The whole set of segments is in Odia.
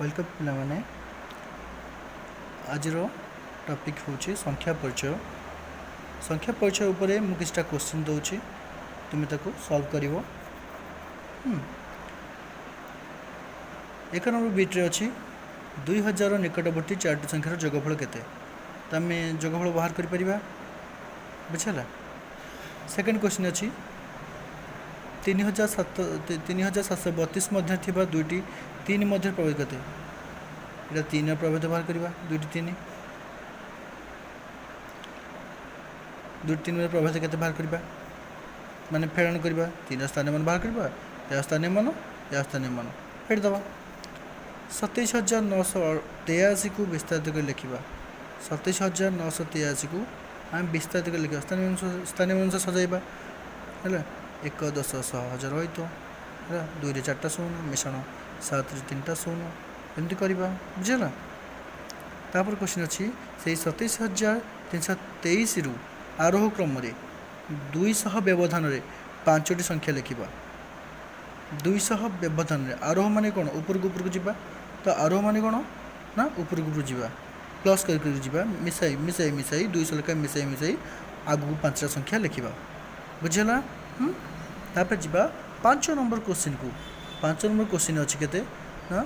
Welcome ପିଲାମାନେ। ଆଜିର ଟପିକ୍ ହେଉଛି ସଂଖ୍ୟା ପରିଚୟ। ସଂଖ୍ୟା ପରିଚୟ ଉପରେ ମୁଁ କିଛିଟା କୋଶ୍ଚିନ୍ ଦେଉଛି, ତୁମେ ତାକୁ ସଲ୍ଭ କରିବ। 1 ନମ୍ବର ବିଟ୍ରେ ଅଛି, 2000 ନିକଟବର୍ତ୍ତୀ ଚାରୋଟି ସଂଖ୍ୟାର ଯୋଗଫଳ କେତେ? ତ ଆମେ ଯୋଗଫଳ ବାହାର କରିପାରିବା, ବୁଝିହେଲା? ସେକେଣ୍ଡ କୋଶ୍ଚିନ୍ ଅଛି, 3732 ମଧ୍ୟରେ ଥିବା ଦୁଇଟି ତିନି ମଧ୍ୟରେ ପ୍ରଭେଦ କେତେ? ଏଇଟା ତିନିର ପ୍ରଭେଦ ବାହାର କରିବା। ଦୁଇଟି ତିନି, ଦୁଇଟି ତିନି ମଧ୍ୟରେ ପ୍ରଭେଦ କେତେ ବାହାର କରିବା ମାନେ ଫେଡ଼ାଣ କରିବା। ତିନିର ସ୍ଥାନୀୟ ମାନ ବାହାର କରିବା, ଏହା ସ୍ଥାନୀୟ ମାନ, ଏହା ସ୍ଥାନୀୟ ମାନ ଫେଡ଼ିଦେବା। 27,983କୁ ବିସ୍ତାରିତ କରି ଲେଖିବା। 27,983କୁ ଆମେ ବିସ୍ତାରିତ କରି ଲେଖିବା, ସ୍ଥାନୀୟ ଅନୁସାରେ ସଜାଇବା। ହେଲା, ଏକ, ଦଶ, ଶହ, ହଜାର ଅଇତ ହେଲା, ଦୁଇରେ ଚାରିଟା ଶୂନ, ମିଶାଣ ସାତରେ ତିନିଟା ଶୂନ, ଏମିତି କରିବା, ବୁଝିହେଲା? ତାପରେ କ୍ୱେଶ୍ଚିନ୍ ଅଛି, ସେଇ 27,323ରୁ ଆରୋହ କ୍ରମରେ 200 ବ୍ୟବଧାନରେ ପାଞ୍ଚଟି ସଂଖ୍ୟା ଲେଖିବା। 200 ବ୍ୟବଧାନରେ, ଆରୋହ ମାନେ କ'ଣ? ଉପରକୁ ଉପରକୁ ଯିବା। ତ ଆରୋହ ମାନେ କ'ଣ ନା ଉପରକୁ ଉପରକୁ ଯିବା, ପ୍ଲସ୍ କରି କରି ଯିବା, ମିଶାଇ ମିଶାଇ ମିଶାଇ 200 ଲେଖାଏଁ ମିଶାଇ ମିଶାଇ ଆଗକୁ ପାଞ୍ଚଟା ସଂଖ୍ୟା ଲେଖିବା, ବୁଝିହେଲା? ତାପରେ ଯିବା 5 ନମ୍ବର କୋଶ୍ଚିନ୍କୁ। 5 ନମ୍ବର କୋଶ୍ଚିନ୍ ଅଛି କେତେ ନା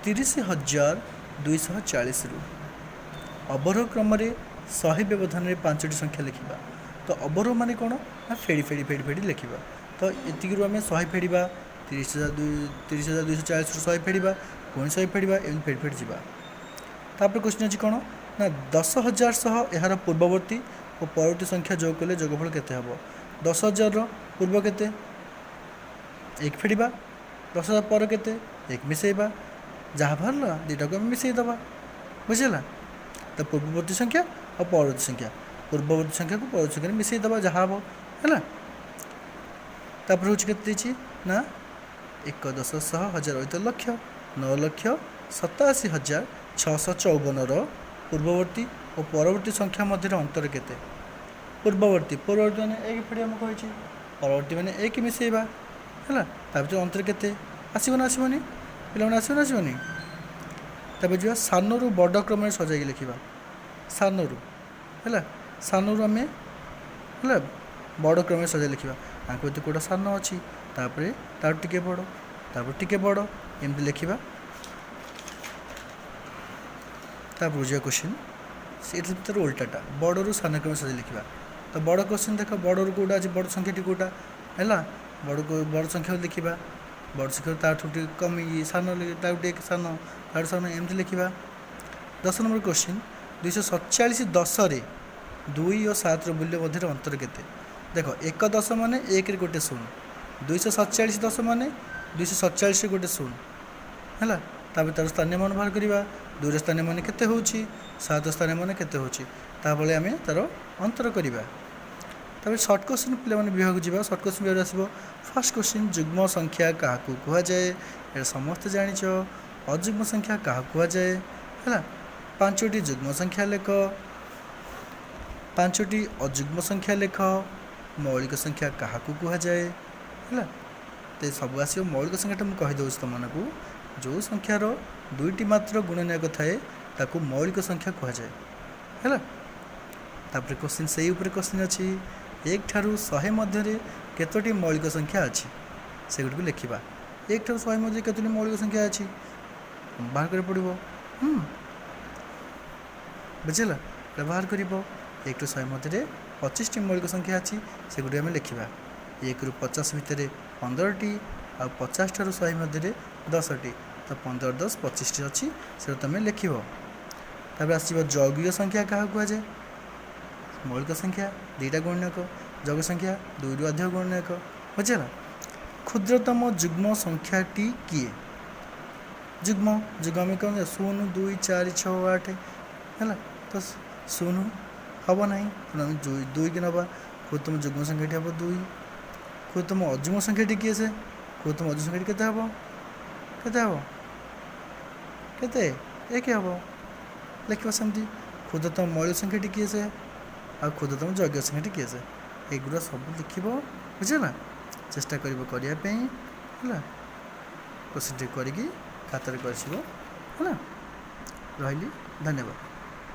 30,240ରୁ ଅବରୋହ କ୍ରମରେ 100 ବ୍ୟବଧାନରେ ପାଞ୍ଚଟି ସଂଖ୍ୟା ଲେଖିବା। ତ ଅବରୋହ ମାନେ କ'ଣ ନା ଫେଡ଼ି ଫେଡ଼ି ଫେଡ଼ି ଫେଡ଼ି ଲେଖିବା। ତ ଏତିକିରୁ ଆମେ 100 ଫେଡ଼ିବା, 30,240ରୁ 100 ଫେଡ଼ିବା, ପୁଣି 100 ଫେଡ଼ିବା, ଏମିତି ଫେଡ଼ି ଫେଡ଼ି ଯିବା। ତାପରେ କ୍ୱେଶ୍ଚିନ୍ ଅଛି କ'ଣ ନା 10,000 ସହ ଏହାର ପୂର୍ବବର୍ତ୍ତୀ ଓ ପରବର୍ତ୍ତୀ ସଂଖ୍ୟା ଯୋଗ କଲେ ଯୋଗଫଳ କେତେ ହେବ? 10,000ର ପୂର୍ବ କେତେ? ଏକ ଫେଡ଼ିବା। 10,000 ପର କେତେ? ଏକ ମିଶାଇବା। ଯାହା ବାହାରିଲା ଦୁଇଟାକୁ ଆମେ ମିଶାଇ ଦେବା, ବୁଝିହେଲା? ତ ପୂର୍ବବର୍ତ୍ତୀ ସଂଖ୍ୟା ଆଉ ପରବର୍ତ୍ତୀ ସଂଖ୍ୟା, ପୂର୍ବବର୍ତ୍ତୀ ସଂଖ୍ୟାକୁ ପରବର୍ତ୍ତୀ ସଂଖ୍ୟାରେ ମିଶାଇ ଦେବା, ଯାହା ହେବ ହେଲା। ତାପରେ ହେଉଛି କେତେ ଦେଇଛି ନା ଏକ, ଦଶ, ଶହ, ହଜାର, ଅଇତ, ଲକ୍ଷ, 9,87,654ର ପୂର୍ବବର୍ତ୍ତୀ ଓ ପରବର୍ତ୍ତୀ ସଂଖ୍ୟା ମଧ୍ୟରେ ଅନ୍ତର କେତେ? ପୂର୍ବବର୍ତ୍ତୀ, ପୂର୍ବବର୍ତ୍ତୀ ମାନେ ଏକ ଫେଡ଼ିବା ମୁଁ କହିଛି, ପରବର୍ତ୍ତୀ ମାନେ ଏକ ମିଶାଇବା, ହେଲା? ତା ଭିତରେ ଅନ୍ତର କେତେ ଆସିବ ନା ଆସିବନି ପିଲାମାନେ? ଆସିବ ନା ଆସିବନି? ତାପରେ ଯିବା ସାନରୁ ବଡ଼ କ୍ରମରେ ସଜାଇକି ଲେଖିବା। ସାନରୁ, ହେଲା, ସାନରୁ ଆମେ ହେଲା ବଡ଼ କ୍ରମରେ ସଜାଇ ଲେଖିବା। ଆଙ୍କ ଭିତରେ କେଉଁଟା ସାନ ଅଛି, ତାପରେ ତାଠୁ ଟିକେ ବଡ଼, ତାପରେ ଟିକେ ବଡ଼, ଏମିତି ଲେଖିବା। ତାପରେ ଯିବା କ୍ୱେଶ୍ଚିନ୍ ସେଇଟା ଭିତରେ ଓଲଟାଟା, ବଡ଼ରୁ ସାନ କ୍ରମରେ ସଜାଇ ଲେଖିବା। ତ ବଡ଼ କ୍ୱେଶ୍ଚିନ୍ ଦେଖ, ବଡ଼ରୁ କେଉଁଟା ଅଛି, ବଡ଼ ସଂଖ୍ୟାଟି କେଉଁଟା ହେଲା, ବଡ଼ ବଡ଼ ସଂଖ୍ୟାକୁ ଲେଖିବା, ବଡ଼ ସଂଖ୍ୟା ତାଠୁ ଟିକେ କମିକି ସାନ, ତାଠୁ ଟିକେ ସାନ, ତାଠୁ ସାନ, ଏମିତି ଲେଖିବା। 10 ନମ୍ବର କ୍ୱେଶ୍ଚିନ୍, 247 ଦଶରେ ଦୁଇ ଓ ସାତର ମୂଲ୍ୟ ମଧ୍ୟରେ ଅନ୍ତର କେତେ? ଦେଖ, ଏକ ଦଶ ମାନେ ଏକରେ ଗୋଟେ ଶୂନ, 247 ଦଶ ମାନେ 247ରେ ଗୋଟେ ଶୂନ, ହେଲା? ତାପରେ ତାର ସ୍ଥାନୀୟ ମାନ ବାହାର କରିବା। ଦୁଇର ସ୍ଥାନୀୟ ମାନ କେତେ ହେଉଛି, ସାତ ସ୍ଥାନୀୟ ମାନ କେତେ ହେଉଛି, ତାଭଳି ଆମେ ତାର ଅନ୍ତର କରିବା। ତାପରେ ସର୍ଟ କ୍ୱେଶ୍ଚିନ୍ ପିଲାମାନେ ବିଭାଗକୁ ଯିବା। ସର୍ଟ କ୍ୱେଶ୍ଚିନ୍ ବିଭାଗରେ ଆସିବ ଫାର୍ଷ୍ଟ କ୍ୱେଶ୍ଚିନ୍, ଯୁଗ୍ମ ସଂଖ୍ୟା କାହାକୁ କୁହାଯାଏ? ଏଇଟା ସମସ୍ତେ ଜାଣିଛ। ଅଯୁଗ୍ମ ସଂଖ୍ୟା କାହାକୁ କୁହାଯାଏ? ହେଲା, ପାଞ୍ଚଟି ଯୁଗ୍ମ ସଂଖ୍ୟା ଲେଖ, ପାଞ୍ଚଟି ଅଯୁଗ୍ମ ସଂଖ୍ୟା ଲେଖ, ମୌଳିକ ସଂଖ୍ୟା କାହାକୁ କୁହାଯାଏ? ହେଲା, ତ ସବୁ ଆସିବ। ମୌଳିକ ସଂଖ୍ୟାଟା ମୁଁ କହିଦେଉଛି ତୁମମାନଙ୍କୁ, ଯେଉଁ ସଂଖ୍ୟାର ଦୁଇଟି ମାତ୍ର ଗୁଣନୀୟକ ଥାଏ ତାକୁ ମୌଳିକ ସଂଖ୍ୟା କୁହାଯାଏ, ହେଲା? ତାପରେ କ୍ୱେଶ୍ଚିନ୍ ସେଇ ଉପରେ କ୍ୱେଶ୍ଚିନ୍ ଅଛି, 1 ଠାରୁ 100 ମଧ୍ୟରେ କେତୋଟି ମୌଳିକ ସଂଖ୍ୟା ଅଛି ସେଗୁଡ଼ିକୁ ଲେଖିବା। 1 ଠାରୁ 100 ମଧ୍ୟରେ କେତୋଟି ମୌଳିକ ସଂଖ୍ୟା ଅଛି ବାହାର କରିବାକୁ ପଡ଼ିବ। ବୁଝିଲା? ଏଇଟା ବାହାର କରିବ। 1ରୁ 100 ମଧ୍ୟରେ 25ଟି ମୌଳିକ ସଂଖ୍ୟା ଅଛି, ସେଗୁଡ଼ିକୁ ଆମେ ଲେଖିବା। 1ରୁ 50 ଭିତରେ 15ଟି, ଆଉ 50 ଠାରୁ 100 ମଧ୍ୟରେ 10ଟି, ତ 15, 10, 25ଟି ଅଛି, ସେଟା ତୁମେ ଲେଖିବ। ତାପରେ ଆସିବ ଯୌଗିକ ସଂଖ୍ୟା କାହାକୁ କୁହାଯାଏ? ମୌଳିକ ସଂଖ୍ୟା ଦୁଇଟା ଗୁଣନୀୟକ, ଯୌଗିକ ସଂଖ୍ୟା ଦୁଇରୁ ଅଧିକ ଗୁଣନୀୟକ, ବୁଝିଲା? କ୍ଷୁଦ୍ରତମ ଯୁଗ୍ମ ସଂଖ୍ୟାଟି କିଏ? ଯୁଗ୍ମ, ଯୁଗ୍ମ ଆମେ କ'ଣ? 0, 2, 4, 6, 8, ହେଲା? ତ ଶୂନ ହେବ ନାହିଁ, ତେଣୁ ଆମେ ଦୁଇକି ନେବା। କ୍ଷୁଦ୍ରତମ ଯୁଗ୍ମ ସଂଖ୍ୟାଟି ହେବ 2। କ୍ଷୁଦ୍ରତମ ଅଯୁଗ୍ମ ସଂଖ୍ୟାଟି କିଏ ସେ? କ୍ଷୁଦ୍ରତମ ଅଯୁଗ୍ମ ସଂଖ୍ୟାଟି କେତେ ହେବ? କେତେ ହେବ? କେତେ? ଏକ ହେବ, ଲେଖିବ ସେମିତି। କ୍ଷୁଦ୍ରତମ ମୌଳିକ ସଂଖ୍ୟାଟି କିଏ ସେ? ଆଉ କ୍ଷୁଦ୍ରତମ ଯୌଗିକ ସଂଖ୍ୟାଟି କିଏ ସେ? ଏଗୁଡ଼ା ସବୁ ଲେଖିବ, ବୁଝିଲା? ଚେଷ୍ଟା କରିବ କରିବା ପାଇଁ, ହେଲା? କ୍ୱେଶ୍ଚିନ୍ଟି କରିକି ଖାତାରେ କରିସିବ। ହେଲା, ରହିଲି, ଧନ୍ୟବାଦ।